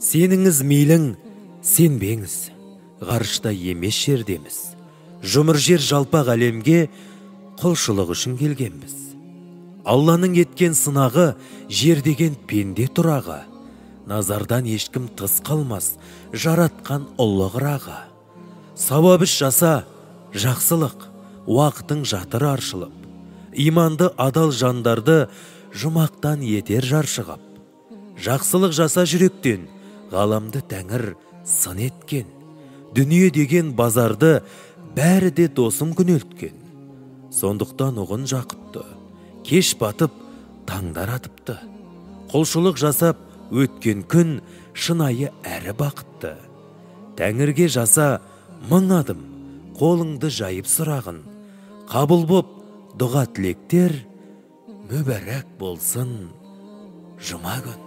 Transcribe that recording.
Сеніңіз мейлің, сенбеңіз, ғарышта емес жердеміз. Жұмыр жер жалпақ әлемге құлшылық үшін келгенбіз. Алланың еткен сынағы, жер деген пенде тұрағы. Назардан ешкім тыс қалмас, жаратқан ұлы қырағы. Сауап іс жаса, жақсылық, уақытың жатыр аршылып. Иманды адал жандарды жұмақтан етер жаршығып. Жақсылық жаса жүректен, ғаламды тәңір сын еткен. Дүние деген базарды бәрі де досым күнелткен. Сондықтан ұғын Жақыпты, кеш батып таңдар атыпты. Құлшылық жасап өткен күн шынайы әрі бақытты. Тәңірге жаса мың адым, қолыңды жайып сұрағын. Қабыл боп дұға тілектер, мүбәрәк болсын жұма күн.